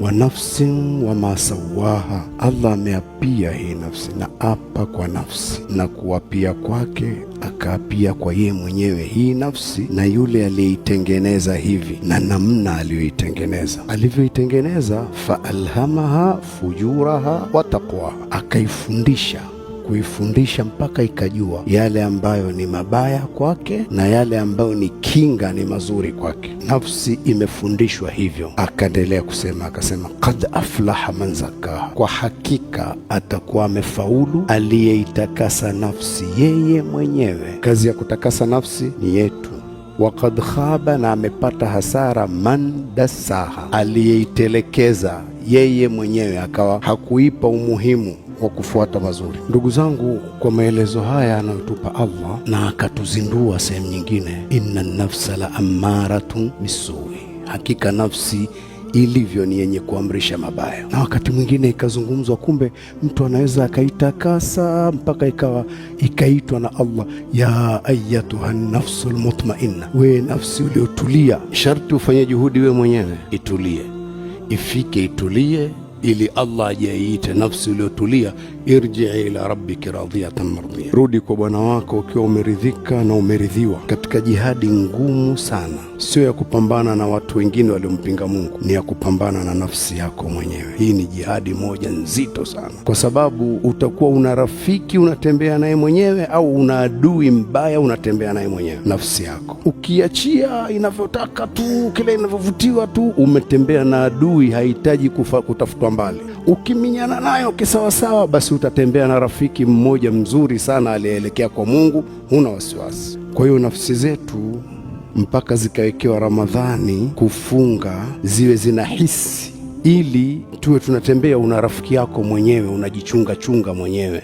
Wa nafsin wama sawaha, Allah ameapia hii nafsi na apa kwa nafsi, na kuapia kwake akaapia kwa yeye mwenyewe hii nafsi na yule aliyeitengeneza hivi na namna aliyoitengeneza, alivyoitengeneza, fa alhamaha fujuraha wa taqwaha, akaifundisha kuifundisha mpaka ikajua yale ambayo ni mabaya kwake na yale ambayo ni kinga ni mazuri kwake. Nafsi imefundishwa hivyo. Akaendelea kusema akasema, qad aflaha man zakaha, kwa hakika atakuwa amefaulu aliyeitakasa nafsi yeye mwenyewe. Kazi ya kutakasa nafsi ni yetu. Waqad khaba, na amepata hasara, man dassaha, aliyeitelekeza yeye mwenyewe akawa hakuipa umuhimu wa kufuata mazuri. Ndugu zangu, kwa maelezo haya anayotupa Allah na akatuzindua sehemu nyingine, inna nafsa la ammaratun bisui, hakika nafsi ilivyo ni yenye kuamrisha mabaya. Na wakati mwingine ikazungumzwa, kumbe mtu anaweza akaitakasa mpaka ikawa ikaitwa na Allah, ya ayatuha nafsul mutmainna, we nafsi uliotulia. Sharti ufanye juhudi we mwenyewe itulie, ifike itulie ili Allah ajaiite nafsi uliotulia, irjii ila rabbiki radhiyatan mardhiya, rudi kwa bwana wako ukiwa umeridhika na umeridhiwa. Katika jihadi ngumu sana, sio ya kupambana na watu wengine waliompinga Mungu, ni ya kupambana na nafsi yako mwenyewe. Hii ni jihadi moja nzito sana, kwa sababu utakuwa una rafiki unatembea naye mwenyewe, au una adui mbaya unatembea naye mwenyewe, nafsi yako. Ukiachia inavyotaka tu, kile inavyovutiwa tu, umetembea na adui, hahitaji kutafutwa mbali. Ukiminyana nayo kisawasawa, basi utatembea na rafiki mmoja mzuri sana aliyeelekea kwa Mungu, huna wasiwasi. Kwa hiyo nafsi zetu mpaka zikawekewa Ramadhani kufunga, ziwe zinahisi, ili tuwe tunatembea, una rafiki yako mwenyewe, unajichunga chunga mwenyewe.